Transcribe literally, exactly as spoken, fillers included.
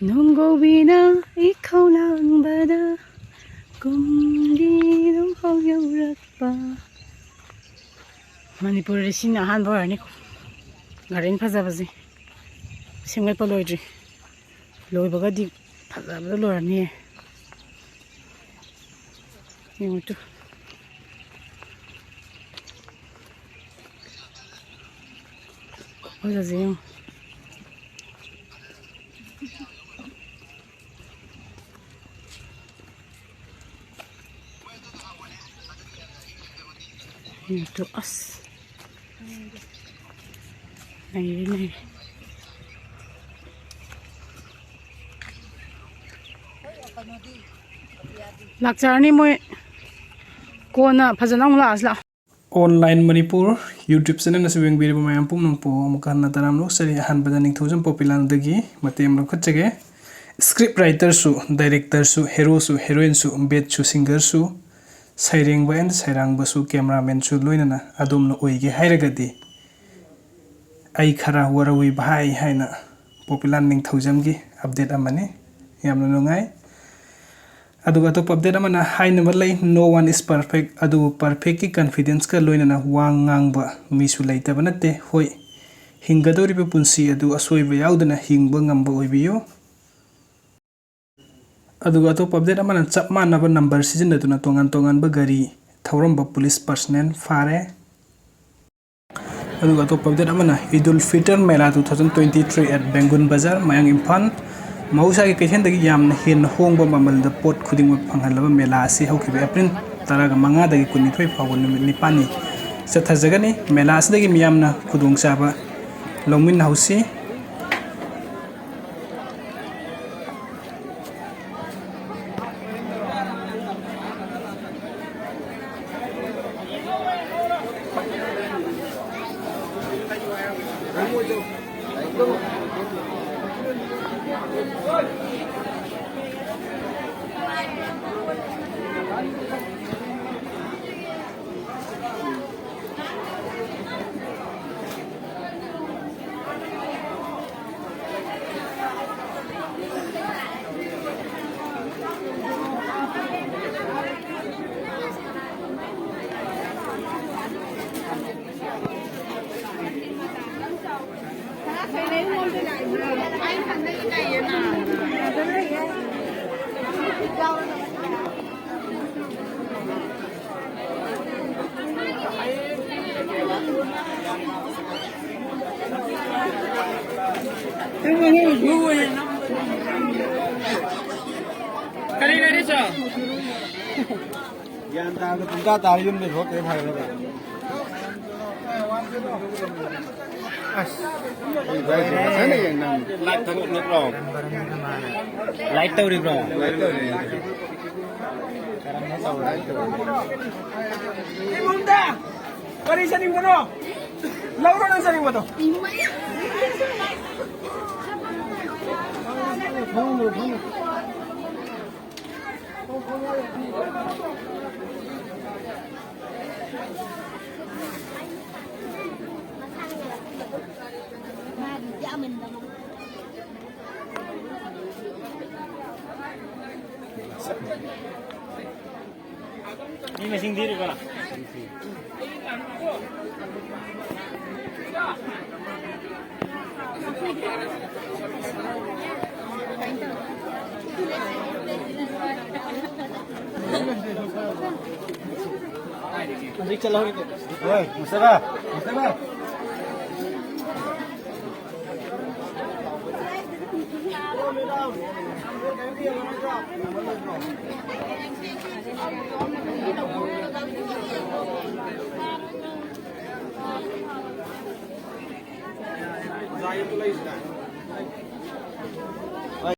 ꯅꯣꯡꯒꯧꯕꯤꯅ ꯏꯈꯧ ꯂꯥꯡꯕꯗ ꯀꯨꯝꯒꯤ ꯅꯣꯡꯐꯥꯎ ꯌꯧꯔꯛꯄ꯫ ꯃꯅꯤꯄꯨꯔꯗꯤ ꯁꯤꯅ ꯑꯍꯥꯟꯕ ꯑꯣꯏꯔꯅꯤꯀꯣ꯫ ꯒꯥꯔꯗꯦꯟ ꯐꯖꯕꯁꯦ ꯁꯦꯝꯒꯠꯄ ꯂꯣꯏꯗ꯭ꯔꯤ꯫ ꯂꯣꯏꯕꯒꯗꯤ ꯐꯖꯕꯗ ꯂꯣꯏꯔꯅꯤꯌꯦ꯫ ꯌꯦꯡꯉꯨ ꯇꯨ꯫ ꯐꯖꯁꯦ ꯌꯦꯡꯉꯨ꯫ ꯌꯦꯡꯉꯨ ꯇꯨ, ꯑꯁ꯫ ꯅꯩꯔꯦ, ꯅꯩꯔꯦ꯫ ꯂꯥꯛꯆꯔꯅꯤ ꯃꯣꯏ꯫ ꯀꯣꯟꯅ ꯐꯖꯅ ꯑꯃꯨꯛ ꯂꯥꯛꯑꯁꯤ ꯂꯥꯛꯑꯣ꯫ Online Manipur YouTube channel ꯑꯁꯤ ꯌꯦꯡꯕꯤꯔꯤꯕ ꯃꯌꯥꯝ ꯄꯨꯝꯅꯃꯛꯄꯨ ꯑꯃꯨꯛ ꯍꯟꯅ ꯇꯔꯥꯝꯅ ꯑꯣꯛꯆꯔꯤ꯫ ꯑꯍꯥꯟꯕꯗ ꯅꯤꯡꯊꯧꯖꯝ ꯄꯣꯄꯤꯂꯥꯜꯗꯒꯤ ꯃꯇꯦꯡ ꯑꯃ ꯂꯧꯈꯠꯆꯒꯦ꯫ Script writerꯁꯨ, directorꯁꯨ, heroꯁꯨ, heroineꯁꯨ, ꯕꯦꯠꯁꯨ, singerꯁꯨ, ꯁꯩꯔꯦꯡꯕ and ꯁꯩꯔꯥꯡꯕꯁꯨ, cameramanꯁꯨ ꯂꯣꯏꯅꯅ ꯑꯗꯣꯝꯅ ꯑꯣꯏꯒꯦ ꯍꯥꯏꯔꯒꯗꯤ ꯑꯩ ꯈꯔ ꯋꯥꯔꯧꯏ ꯚꯥꯏ ꯍꯥꯏꯅ ꯄꯣꯄꯤꯂꯥꯜ ꯅꯤꯡꯊꯧꯖꯝꯒꯤ update ꯑꯃꯅꯤ꯫ ꯌꯥꯝꯅ ꯅꯨꯡꯉꯥꯏ꯫ ꯑꯗꯨꯒ ꯑꯇꯣꯞꯄ update ꯑꯃꯅ ꯍꯥꯏꯅꯕ ꯂꯩ, "No one is perfect", ꯑꯗꯨꯕꯨ perfectꯀꯤ confidenceꯀ ꯂꯣꯏꯅꯅ ꯋꯥ ꯉꯥꯡꯕ ꯃꯤꯁꯨ ꯂꯩꯇꯕ ꯅꯠꯇꯦ꯫ ꯍꯣꯏ, ꯍꯤꯡꯒꯗꯧꯔꯤꯕ ꯄꯨꯟꯁꯤ ꯑꯗꯨ ꯑꯁꯣꯏꯕ ꯌꯥꯎꯗꯅ ꯍꯤꯡꯕ ꯉꯝꯕ ꯑꯣꯏꯕꯤꯌꯨ꯫ ꯑꯗꯨꯒ ꯑꯇꯣꯞꯄ update ꯑꯃꯅ ꯆꯞ ꯃꯥꯟꯅꯕ number ꯁꯤꯖꯤꯟꯅꯗꯨꯅ ꯇꯣꯉꯥꯟ ꯇꯣꯉꯥꯟꯕ ꯒꯥꯔꯤ ꯊꯧꯔꯝꯕ police personnel ꯐꯥꯔꯦ꯫ ꯑꯗꯨꯒ ꯑꯇꯣꯞꯄ update ꯑꯃꯅ Eid ul Fitr Mela two thousand twenty three at Bengun Bazar, ꯃꯌꯥꯡ ꯏꯝꯐꯥꯜ꯫ ꯃꯍꯧꯁꯥꯒꯤ ꯀꯩꯊꯦꯜꯗꯒꯤ ꯌꯥꯝꯅ ꯍꯦꯟꯅ ꯍꯣꯡꯕ ꯃꯃꯜꯗ ꯄꯣꯠ ꯈꯨꯗꯤꯡꯃꯛ ꯐꯪꯍꯜꯂꯕ ꯃꯦꯂꯥ ꯑꯁꯤ ꯍꯧꯈꯤꯕ April ꯇꯔꯥꯃꯉꯥꯗꯒꯤ ꯀꯨꯟꯅꯤꯊꯣꯏ ꯐꯥꯎꯕ ꯅꯨꯃꯤꯠ ꯅꯤꯄꯥꯜꯅꯤ ꯆꯠꯊꯖꯒꯅꯤ꯫ ꯃꯦꯂꯥ ꯑꯁꯤꯗꯒꯤ ꯃꯤꯌꯥꯝꯅ ꯈꯨꯗꯣꯡꯆꯥꯕ ꯂꯧꯃꯤꯟꯅꯍꯧꯁꯤ꯫ ꯒ꯭ꯌꯥꯟ ꯇꯥꯕꯗ ꯄꯨꯡꯇꯥ ꯇꯥꯔ ꯌꯨꯝꯗ ꯊꯣꯛꯇ꯭ꯔꯦ ꯐꯔꯦ꯫ ꯑꯁ꯫ ꯂꯥꯏꯠ ꯊꯥꯒꯠꯂꯛꯄ꯭ꯔꯣ? ꯂꯥꯏꯠ ꯇꯧꯔꯤꯕ꯭ꯔꯣ? ꯂꯥꯏꯠ ꯇꯧꯔꯤ꯫ ꯏꯕꯨꯡꯗ ꯀꯔꯤ ꯆꯥꯅꯤꯡꯕꯅꯣ? ꯂꯧꯔꯣ ꯅꯪ ꯆꯥꯅꯤꯡꯕꯗꯣ꯫ ꯃꯤ ꯃꯁꯤꯡ ꯊꯤꯔꯤꯕ? ꯍꯧꯖꯤꯛ ꯆꯠꯍꯧꯔꯤꯗꯣ꯫ ꯍꯣꯏ, ꯃꯨꯁꯇꯐꯥ, ꯃꯨꯁꯇꯐꯥ꯫